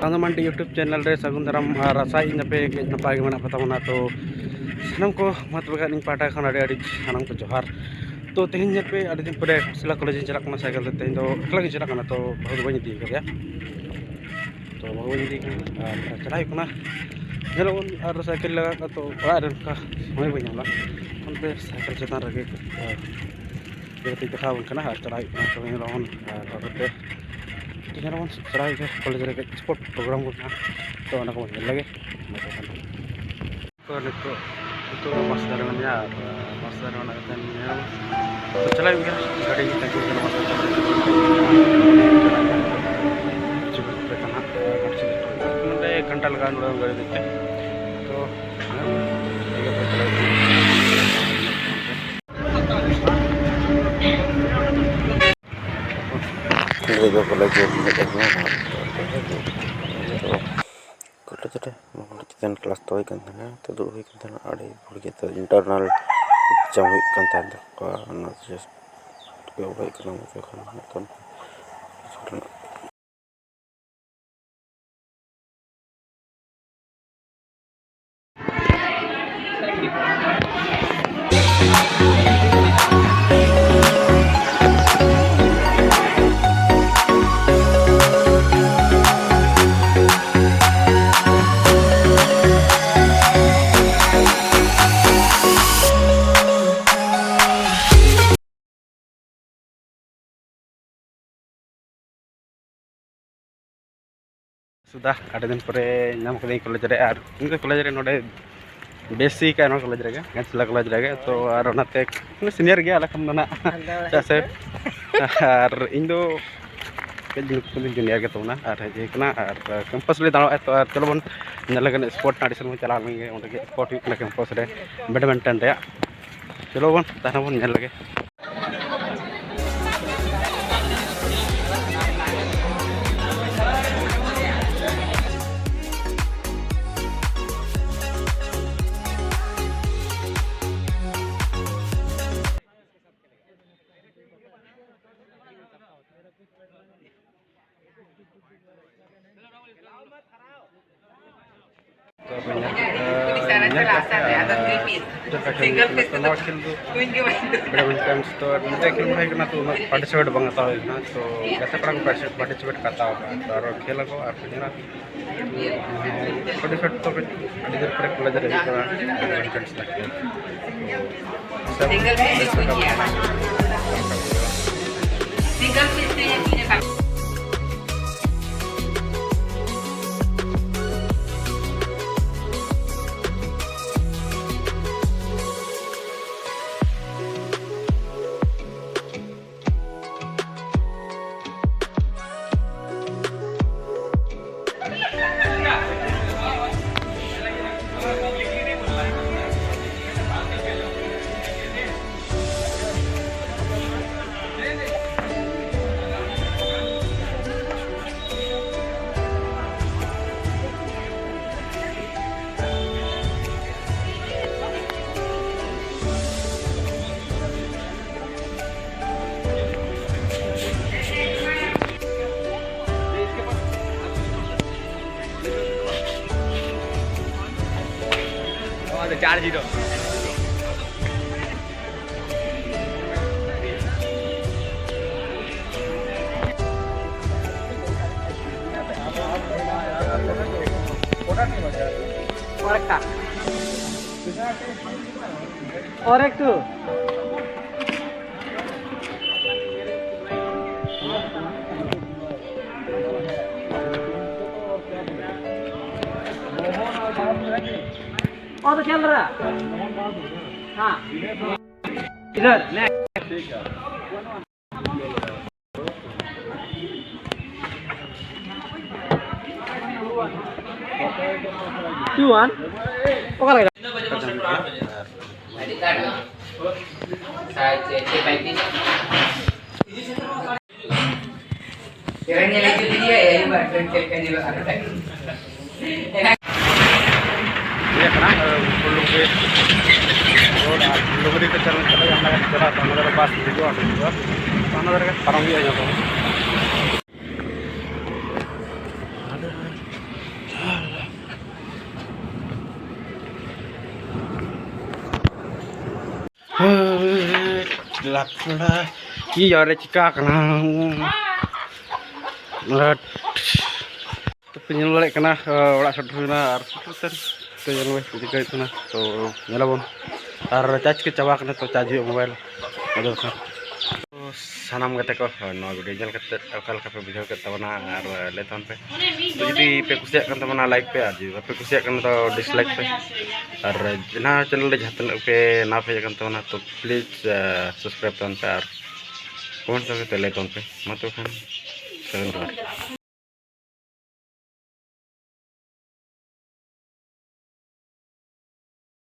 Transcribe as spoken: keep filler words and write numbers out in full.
ᱪᱟᱸᱫᱟ ᱢᱟᱱᱰᱤ YouTube channel ᱨᱮ ᱥᱟᱹᱜᱩᱱ ᱫᱟᱨᱟᱢ ᱟᱨ ᱟᱥᱟᱭᱟᱹᱧ ᱟᱯᱮ ᱠᱟᱹᱡ ᱱᱟᱯᱟᱭ ᱜᱮ ᱢᱮᱱᱟᱜ ᱯᱮ ᱛᱟᱵᱚᱱᱟ᱾ ᱛᱚ ᱥᱟᱱᱟᱢ ᱠᱚ ᱢᱟ ᱛᱚᱵᱮ ᱠᱷᱟᱱ ᱤᱧ ᱯᱟᱦᱴᱟ ᱠᱷᱚᱱ ᱟᱹᱰᱤ ᱟᱹᱰᱤ ᱥᱟᱱᱟᱢ ᱠᱚ ᱡᱚᱦᱟᱨ᱾ ᱛᱚ ᱛᱮᱦᱮᱧ ᱧᱮᱞ ᱯᱮ ᱟᱹᱰᱤ ᱫᱤᱱ ᱯᱚᱨᱮ ᱜᱷᱟᱴᱥᱤᱞᱟ ᱠᱚᱞᱮᱡᱽ ᱤᱧ ᱪᱟᱞᱟᱜ ᱠᱟᱱᱟ ᱥᱟᱭᱠᱮᱞ ᱛᱮ᱾ ᱛᱮᱦᱮᱧ ᱫᱚ ᱮᱠᱞᱟ ᱜᱤᱧ ᱪᱟᱞᱟᱜ ᱠᱟᱱᱟ, ᱛᱚ ᱵᱟᱹᱦᱩ ᱫᱚ ᱵᱟᱹᱧ ᱤᱫᱤ ᱠᱟᱫᱮᱭᱟ᱾ ᱛᱚ ᱵᱟᱹᱦᱩ ᱵᱟᱹᱧ ᱤᱫᱤ ᱠᱟᱱᱟ ᱟᱨ ᱪᱟᱞᱟᱜ ᱦᱩᱭᱩᱜ ᱠᱟᱱᱟ᱾ ᱧᱮᱞᱚᱜ ᱟᱨ ᱥᱟᱭᱠᱮᱞ ᱞᱟᱜᱟᱜ ᱠᱟᱱᱟ, ᱛᱚ ᱚᱲᱟᱜ ᱨᱮ ᱚᱱᱠᱟ ᱥᱚᱢᱚᱭ ᱵᱟᱹᱧ ᱧᱟᱢᱟ᱾ ᱚᱱᱛᱮ ᱥᱟᱭᱠᱮᱞ ᱪᱮᱛᱟᱱ ᱨᱮᱜᱮ ᱤᱭᱟᱹ ᱠᱟᱛᱮᱧ ᱫᱮᱠᱷᱟᱣ ᱟᱵᱚᱱ ᱠᱟᱱᱟ ᱟᱨ ᱪᱟᱞᱟᱜ ᱦᱩᱭᱩᱜ ᱠᱟᱱᱟ᱾ ᱛᱚᱵᱮ ᱧᱮᱞᱟᱵᱚᱱ ᱟᱨ ᱵᱟᱵᱚᱛ ᱛᱮ ᱧᱮᱞᱟᱵᱚᱱ ᱪᱟᱞᱟᱜ ᱦᱩᱭᱩᱜ ᱠᱟᱱᱟ ᱠᱚᱞᱮᱡᱽ ᱨᱮ ᱠᱟᱹᱡ ᱥᱯᱳᱨᱴ ᱯᱨᱳᱜᱨᱟᱢ ᱠᱚ ᱢᱮᱱᱟᱜᱼᱟ, ᱛᱚ ᱚᱱᱟ ᱠᱚᱵᱚᱱ ᱧᱮᱞ ᱞᱮᱜᱮ᱾ ᱛᱚ ᱱᱤᱛᱚᱜ ᱱᱤᱛᱚᱜ ᱵᱟᱥ ᱫᱷᱟᱨᱮ ᱢᱮᱱᱟᱜᱼᱟ ᱟᱨ ᱵᱟᱥ ᱫᱷᱟᱨᱮ ᱢᱮᱱᱟᱜ ᱠᱟᱛᱮ ᱧᱮᱞ ᱛᱚ ᱪᱟᱞᱟᱜ ᱦᱩᱭᱩᱜ ᱜᱮᱭᱟ, ᱜᱟᱹᱰᱤ ᱛᱟᱺᱜᱤ ᱠᱟᱱᱟ ᱵᱟᱥ ᱥᱴᱮᱥᱚᱱ ᱨᱮ᱾ ᱠᱤᱪᱷᱩ ᱠᱷᱚᱱ ᱯᱚᱨᱮ ᱠᱷᱟᱱ ᱦᱟᱸᱜ ᱜᱷᱟᱴᱥᱤᱞᱟᱹ ᱱᱚᱰᱮ ᱜᱷᱟᱱᱴᱟ ᱞᱟᱜᱟᱜᱼᱟ ᱱᱚᱰᱮ ᱜᱟᱹᱰᱤ ᱫᱮᱡ ᱛᱮ᱾ ᱛᱚ ᱦᱮᱸ, ᱴᱷᱤᱠ ᱜᱮᱭᱟ, ᱛᱚ ᱪᱟᱞᱟᱜ ᱦᱩᱭᱩᱜ ᱠᱟᱱᱟ᱾ ᱱᱤᱛᱚᱜ ᱫᱚ ᱠᱚᱞᱮᱡᱽ ᱨᱮ ᱦᱮᱡ ᱟᱠᱟᱱᱟ᱾ ᱠᱚᱞᱮᱡᱽ ᱨᱮ ᱪᱮᱛᱟᱱ ᱠᱞᱟᱥ ᱫᱚ ᱦᱩᱭ ᱠᱟᱱ ᱛᱟᱦᱮᱱᱟ, ᱛᱚ ᱫᱩᱲᱩᱵ ᱦᱩᱭ ᱠᱟᱱ ᱛᱟᱦᱮᱱᱟ᱾ ᱟᱹᱰᱤ ᱵᱷᱟᱹᱲ ᱜᱮ ᱛᱚ internal exam ᱦᱩᱭᱩᱜ ᱠᱟᱱ ᱛᱟᱦᱮᱱ ᱛᱟᱠᱚᱣᱟ, ᱚᱱᱟ just ᱦᱩᱭᱩᱜ ᱠᱟᱱᱟ ᱡᱚᱠᱷᱚᱱ ᱱᱤᱛᱚᱝ᱾ ᱥᱩᱫᱷᱟ, ᱟᱹᱰᱤ ᱫᱤᱱ ᱯᱚᱨᱮ ᱧᱟᱢ ᱠᱟᱹᱫᱟᱹᱧ ᱠᱚᱞᱮᱡᱽ ᱨᱮ, ᱟᱨ ᱤᱧ ᱫᱚ ᱠᱚᱞᱮᱡᱽ ᱨᱮ ᱱᱚᱰᱮ ᱵᱮᱥᱤ ᱠᱟᱭ ᱱᱚᱣᱟ ᱠᱚᱞᱮᱡᱽ ᱨᱮᱜᱮ, ᱜᱷᱟᱴᱥᱤᱞᱟ ᱠᱚᱞᱮᱡᱽ ᱨᱮᱜᱮ᱾ ᱛᱚ ᱟᱨ ᱚᱱᱟᱛᱮ ᱢᱟᱱᱮ ᱥᱤᱱᱤᱭᱟᱨ ᱜᱮᱭᱟ ᱟᱞᱮ ᱠᱷᱚᱱ ᱫᱚ ᱱᱟᱜ, ᱪᱮᱫᱟᱜ ᱥᱮ ᱟᱨ ᱤᱧ ᱫᱚ ᱠᱟᱹᱡ ᱡᱩᱱᱤᱭᱟᱨ ᱜᱮ ᱛᱟᱵᱚᱱᱟ ᱟᱨ ᱦᱮᱡ ᱦᱩᱭ ᱠᱟᱱᱟ᱾ ᱟᱨ ᱠᱮᱢᱯᱟᱥ ᱞᱮ ᱫᱟᱬᱟᱭᱮᱫ, ᱛᱚ ᱟᱨ ᱪᱚᱞᱚ ᱵᱚᱱ ᱧᱮᱞ ᱞᱮᱜᱮ ᱥᱯᱳᱨᱴ ᱱᱟᱜ ᱟᱹᱰᱤ ᱥᱮᱨᱢᱟ ᱪᱟᱞᱟᱣ ᱞᱮᱱ ᱜᱮ, ᱚᱸᱰᱮ ᱜᱮ ᱥᱯᱳᱨᱴ ᱦᱩᱭᱩᱜ ᱠᱟᱱᱟ ᱠᱮᱢᱯᱟᱥ ᱨᱮ, ᱵᱮᱰᱢᱤᱱᱴᱚᱱ ᱨᱮᱭᱟᱜ᱾ ᱪᱚᱞᱚ ᱵᱚᱱ ᱛᱟᱦᱮᱱᱟ ᱵᱚᱱ ᱧᱮᱞ ᱞᱮᱜᱮ᱾ ᱛᱚ ᱧᱮᱞ, ᱧᱮᱞ ᱠᱟᱛᱮ ᱟᱨ ᱪᱮᱫ ᱞᱮᱠᱟ ᱠᱷᱮᱞ ᱦᱩᱭᱩᱜ ᱠᱟᱱᱟ᱾ ᱛᱚ ᱱᱚᱣᱟ ᱠᱷᱮᱞ ᱫᱚ badminton ᱛᱚ ᱢᱤᱫᱴᱮᱱ ᱠᱷᱮᱞ ᱵᱟᱲᱟ ᱦᱩᱭ ᱠᱟᱱᱟ, ᱛᱚ ᱩᱱᱟᱹᱜ participate ᱵᱟᱝ ᱦᱟᱛᱟᱣ ᱦᱩᱭ ᱠᱟᱱᱟ᱾ ᱛᱚ ᱜᱟᱛᱮ ᱠᱚᱲᱟ ᱠᱚ participate ᱠᱚ ᱦᱟᱛᱟᱣ ᱠᱟᱜᱼᱟ, ᱛᱚ ᱟᱨᱚ ᱠᱷᱮᱞ ᱟᱠᱚ ᱟᱨ ᱠᱚ ᱧᱮᱞᱟ᱾ ᱟᱹᱰᱤ ᱡᱳᱨ ᱠᱚᱞᱮᱡᱽ ᱨᱮ ᱦᱩᱭᱩᱜ ᱠᱟᱱᱟ badminton ᱠᱷᱮᱞ᱾ ᱥᱤᱝᱜᱮᱞ ᱯᱤᱥ ᱦᱩᱭ ᱜᱮᱭᱟ᱾ ᱥᱤᱝᱜᱮᱞ ᱯᱤᱥ ᱛᱮ ᱤᱧ ᱮ ᱠᱟᱹᱢᱤ᱾ ᱱᱚᱣᱟ ᱫᱚ ᱪᱟᱨ ᱡᱤᱨᱳ᱾ ᱚᱨᱮᱠᱴᱟ᱾ ᱚᱨᱮᱠᱴᱩ᱾ और तो चल रहा। हाँ। इधर, next। Two one. ᱚᱠᱟ ᱞᱮᱠᱟ? ᱥᱟᱭ ᱪᱮ, ᱪᱮ ᱯᱟᱸᱭᱛᱨᱤᱥ᱾ ᱮᱨᱟ ᱧᱮᱞ ᱦᱚᱪᱚ ᱞᱮᱫᱮᱭᱟ, ᱮᱭ ᱵᱟᱨ ᱪᱮᱫ ᱞᱮᱠᱟ ᱧᱮᱞᱚᱜ ᱠᱟᱱᱟ᱾ ᱤᱭᱟᱹ ᱠᱟᱱᱟ, ᱯᱷᱩᱞ ᱞᱩᱝᱜᱤ ᱨᱳᱰ ᱟᱨ ᱞᱩᱜᱽᱲᱤ ᱠᱚ ᱪᱟᱞᱟᱜ ᱠᱟᱱᱟ, ᱚᱱᱟ ᱠᱟᱛᱮ ᱪᱟᱞᱟᱜ ᱠᱟᱱᱟ, ᱚᱱᱟ ᱫᱷᱟᱨᱮ ᱵᱟᱥ ᱦᱤᱡᱩᱜᱼᱟ, ᱚᱸᱰᱮ ᱦᱤᱡᱩᱜᱼᱟ, ᱚᱱᱟ ᱫᱷᱟᱨᱮ ᱯᱟᱨᱚᱢ ᱦᱩᱭᱩᱜᱼᱟ ᱧᱮᱞ ᱫᱚ᱾ ᱞᱟᱛᱷᱲᱟ᱾ ᱤᱭᱟᱹ ᱨᱮ ᱪᱤᱠᱟ ᱠᱟᱱᱟ? ᱛᱚ ᱯᱮ ᱧᱮᱞ ᱫᱟᱲᱮᱭᱟᱜ ᱠᱟᱱᱟ, ᱚᱲᱟᱜ ᱥᱮᱴᱮᱨ ᱦᱩᱭᱱᱟ ᱟᱨ ᱥᱮᱴᱮᱨ ᱠᱟᱛᱮ ᱛᱚ ᱧᱮᱞ ᱢᱮ ᱪᱤᱠᱟᱹ ᱦᱩᱭᱩᱜ ᱠᱟᱱᱟ᱾ ᱛᱚ ᱧᱮᱞᱟᱵᱚᱱ᱾ ᱟᱨ ᱪᱟᱨᱡᱽ ᱠᱚ ᱪᱟᱵᱟ ᱠᱟᱱᱟ, ᱛᱚ ᱪᱟᱨᱡᱽ ᱦᱩᱭᱩᱜᱼᱟ ᱢᱳᱵᱟᱭᱤᱞ᱾ ᱟᱫᱚ ᱠᱷᱟᱱ ᱛᱚ ᱥᱟᱱᱟᱢ ᱜᱟᱛᱮ ᱠᱚ, ᱱᱚᱣᱟ ᱵᱷᱤᱰᱤᱭᱳ ᱧᱮᱞ ᱠᱟᱛᱮ ᱚᱠᱟ ᱞᱮᱠᱟ ᱯᱮ ᱵᱩᱡᱷᱟᱹᱣ ᱠᱮᱫ ᱛᱟᱵᱚᱱᱟ ᱟᱨ ᱞᱟᱹᱭ ᱛᱟᱵᱚᱱ ᱯᱮ᱾ ᱛᱚ ᱡᱩᱫᱤ ᱯᱮ ᱠᱩᱥᱤᱭᱟᱜ ᱠᱟᱱ ᱛᱟᱵᱚᱱᱟ, ᱞᱟᱭᱤᱠ ᱯᱮ, ᱟᱨ ᱡᱩᱫᱤ ᱵᱟᱯᱮ ᱠᱩᱥᱤᱭᱟᱜ ᱠᱟᱱᱟ, ᱛᱚ ᱰᱤᱥᱞᱟᱭᱤᱠ ᱯᱮ᱾ ᱟᱨ ᱡᱟᱦᱟᱸ ᱪᱮᱱᱮᱞ ᱨᱮ ᱡᱟᱦᱟᱸ ᱛᱤᱱᱟᱹᱜ ᱯᱮ ᱱᱟᱣᱟ ᱯᱮ ᱦᱮᱡ ᱟᱠᱟᱱ ᱛᱟᱵᱚᱱᱟ, ᱛᱚ ᱯᱞᱤᱡᱽ ᱥᱟᱵᱥᱠᱨᱟᱭᱤᱵᱽ ᱛᱟᱵᱚᱱ ᱯᱮ ᱟᱨ ᱠᱚᱢᱮᱱᱴ ᱛᱟᱵᱚᱱ ᱯᱮ, ᱞᱟᱹᱭ ᱛᱟᱵᱚᱱ ᱯᱮ᱾ ᱢᱟ ᱛᱚᱵᱮ ᱠᱷᱟᱱ ᱥᱟᱹᱜᱩᱱ ᱡᱚᱦᱟᱨ᱾